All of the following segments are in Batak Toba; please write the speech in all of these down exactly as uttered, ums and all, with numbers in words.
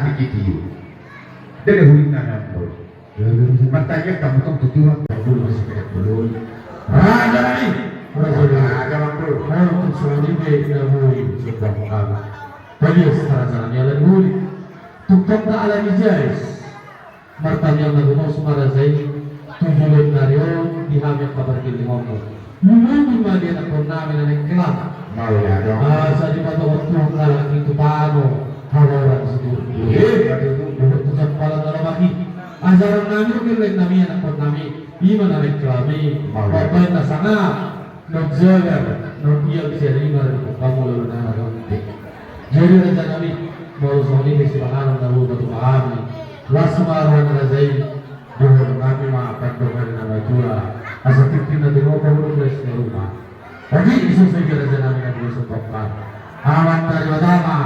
Dikit i. Dada huling na nambol. Martangiang hamu tong tu Tuhan. Raja nami. Raja nami. Raja nami. Raja nami. Talias raja nami ala ni holi. Tungkang ta ala ni jais. Martangiang na gomos ma raja i tu joloan ni ari on di hami angka pargellengonmu. Lumobi ma di anakkon nami na naeng kelam. Mauliate. Asa dipatohot Tuhan halak i tu tano haroran siturpuk. Dohot tu jampalan na lomak i. Asa roha nami, roha ni lae nami, anakkon nami, i ma na naeng kelam i. Mauliate. Baen na sangap. Naung jagar, naung iang sian i ma di hamu laho na margonti. Jadi raja nami, molo songon i sipanganon na boi patupa hami. Las ma roha ni raja i, dohonon nami ma pandok ni na matua. Asa tingki na tinopa hudok les ni ruma. Oke, iso saja raja nami na boi sotongkan. Amanta Debata ma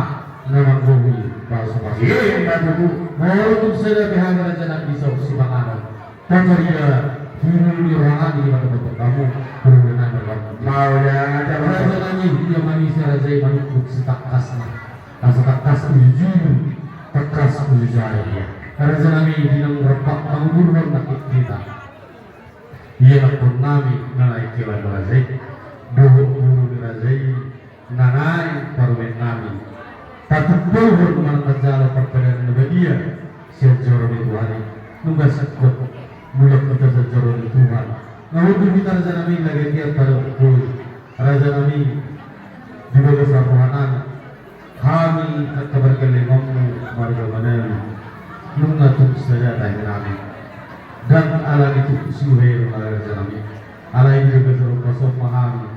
na manggohi pasu-pasu. Iya, iya, Pak Tutu. Molo tung sada pe hami raja nami bisa sipanganon. Pasaria hulu ni roha nami di mata mata hamu, hulu ni nami. Mauliate. Raja nami, dia manis raja i manukuk sitangkasna. Asa tangkas uju julu, tangkas uju jaya. Raja nami di naung rap manguburhon na hita. Ia anakkon nami na naeng kelam raja i. Dohot hulu ni raja i. Na naeng parumaen nami. Patuduhon manang manjalo parpadanan na badia sian joro ni Tuhan i. Nunga singkop mulak hita sian joro ni Tuhan. Na hundul hita raja nami lagi tiap pada ukui. Raja nami di bagasan roha nami. Hami angka pargellengonmu marga Manalu. Nunga tung sada tahi nami. Dan ala ni tung siuhai raja nami. Alai di bagasan roha nami.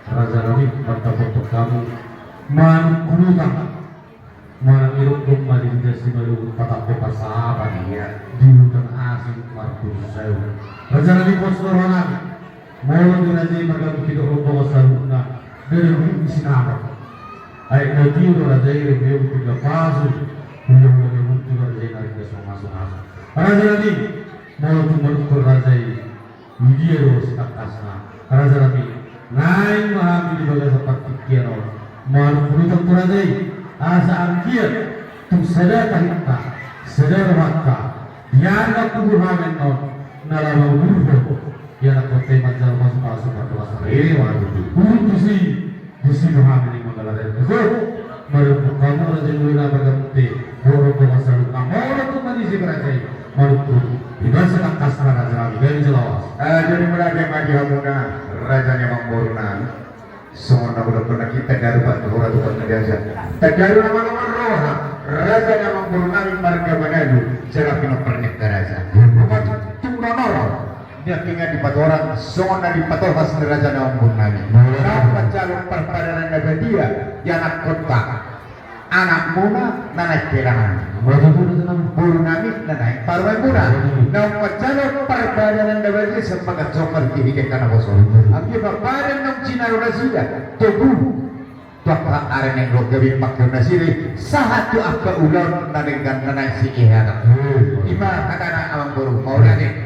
Raja nami, martapontok hamu. Manuk hulutan. Manang iruk domma di hita simaluhut patang pe pasahapan. Iya. Di huta na asing marpusau. Raja nami pos roha nami. Molo di raja i marga mungkin dok rombongan saluhutna. Dari hulu di sinamot. Aek na tio do raja i rebeon tiga pasu. Hula-hula na mutu raja i narik das mamasu-masu. Raja nami. Molo tu manukun raja i. Idia do sitangkasna. Raja nami, naeng ma hami di bagasan partingkian on. Manuk hulutan tu raja i. Asa anggiat tung sada tahinta, sada rohanta. Di ari na kubur hami annon na laho manguburhon. Ia na kote manjalo pasu-pasu pardosa. Iya, waduh. Hulu tusi. Di si do hami ni manggalar i. Marhite hamu raja i, molo na marga mute. Borok do masa lu kamu orang tu manisi raja i. Manukun. Di bagasan tangkas raja nami, jadi jelas. Ah, jadi mula dia maju hamuna raja ni amangboru nami. Songon na mula pernah hita garu pat roha tu pat na biasa. Tagaru nama nama roha. Raja ni amangboru nami marga Manalu. Jala pina pernah raja. Umat tung nonoro. Dia pingan dipatorang, songon na dipatohas ni raja na ombun nami. Naung manjalo parpadanan na badia, di anakkonta. Anakmuna, na naeng kelam. Boru nami, na naeng parumaenmuna. Naung manjalo parpadanan na badia, sepakat sokar di hidek kana bosol. Anggiat ma padan naung jinalo nasida, tobu. Tu angka ari na nidok gabe pangkeon nasida i, sahat tu angka ulaon na denggan na naeng siihatan. Hmm. Ima hatana amangboru, mauliate.